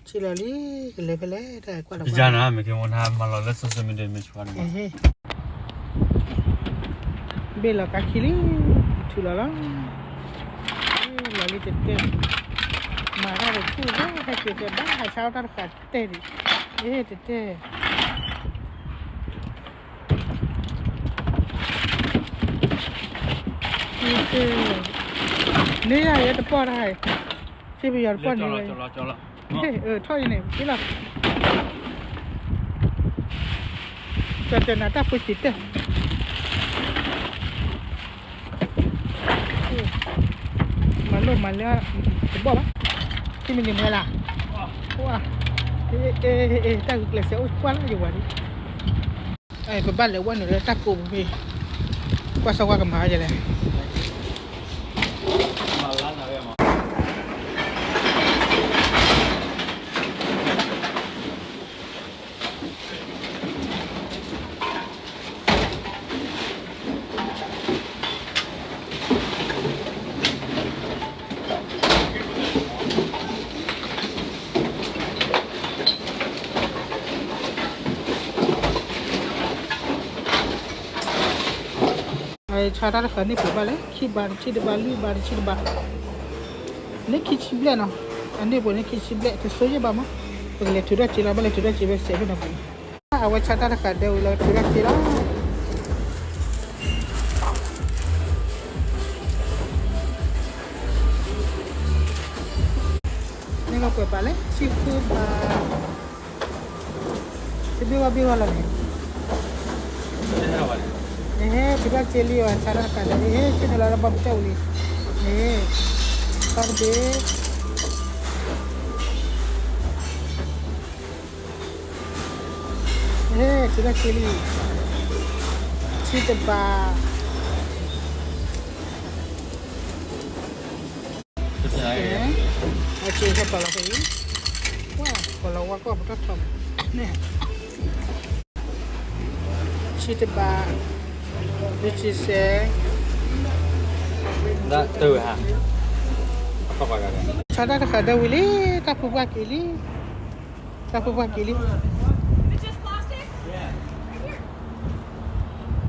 ထံၣ်လီၤလံ, ကလဲၤဖဲလဲၣ် တၢ်ကွၢ်တပှၢ်, မ့ၢ်ကမၤလီၤလၢ social media မ့ၢ်ဆှၢန့ၣ်, ဘ့ၣ်လီၤကါခံလံ, ကထုးလီၤလီၤ, လီၤလံတတဲ, မၤတၢ်တထူၣ်လၢဟဲက့ၤတဲဘၣ် ဟးဆါအီၣ်တၢ်တဃာ်တဲဒံး, အ့ၣ်တတဲ န့ၢ်ယၤယဲတပီၢ်တခါအံၤ, စ့ပယီၤတပီၢ်န့ၣ်ဝဲ, ထီၣ်အံၤန့ၣ် က့လီၤ, ကၠီၤကၠီၤနၤတၢ်ဖိစံးတဲ, မၤလိမၤလၢ, တဘီၣ်ဘၣ်, ထံၣ်မ့ၢ်န့ၣ်မ့ၢ်လၢ်, တၢ်ဂုာ်ကျဲးစၢးအိၣ်ကွၢ်လၢယဝၤဒံး, ပဘၣ်လဲၤဝဲနုာ်လၢတၢ်ကိးပူၤဖဲ, ကွၢ်စၢ်ကွၢ်ကမၤဝဲဒ်လဲၣ်. ဆါတၢ်တဃၢၤန့ၣ်ပှဲၤဘၣ်လဲၣ်, ခံဘးတဆံတဘး လွံၢ်ဘးတဆံတဘး, န့ၢ်ခံဆံဘျဲၣ်နီၤ, အန့ၣ်ပှဲၤန့ၢ်ခံဆံဘျဲၣ် တဆိယဲၢ်ဘးမး, ပကလဲၤထုးထီၣ်က့ၤလီၤ, ဘၣ်လဲၤထုးထီၣ်က့ၤဝဲစဲးဖဲန့ၣ်ပှဲၤ, အဝဲဆါတၢ်တဃၢၤဒၢဝံၤလီၤ ထုးထီၣ်က့ၤလီၤ. န့ၣ်ကပှဲၤပာ်လဲၣ် ဆံဃုဘး, တဘ့ၣ်ဝဲဘ့ၣ်ဝဲလီၤန့ၣ်, ဟဲထုးထီၣ်က့ၤလံအီၤ ဆါတၢ်တဃၢၤဒီး ဟဲဆ့ၣ်နီၤလီၤလၢဘီပကၠီၣ်ဝံၤလံ, န့ၣ်, ထီၣ်တဘ့ၣ် ဟဲထုးထီၣ်က့ၤလံ, ဆံတဘး, အက့ၤဟဲပာ်လီၤဖဲအံၤ, ပာ်လီၤဝါကီၢ်ပထီၣ်ထီၣ်န့ၣ်, ဆံတဘး, ဆံစဲး, ဆါတၢ်တဃၢၤဒၢဝံၤလံ, တၢ်ဖုပှၢ်က့ၤလံ, တၢ်ဖုပှၢ်က့ၤလံ,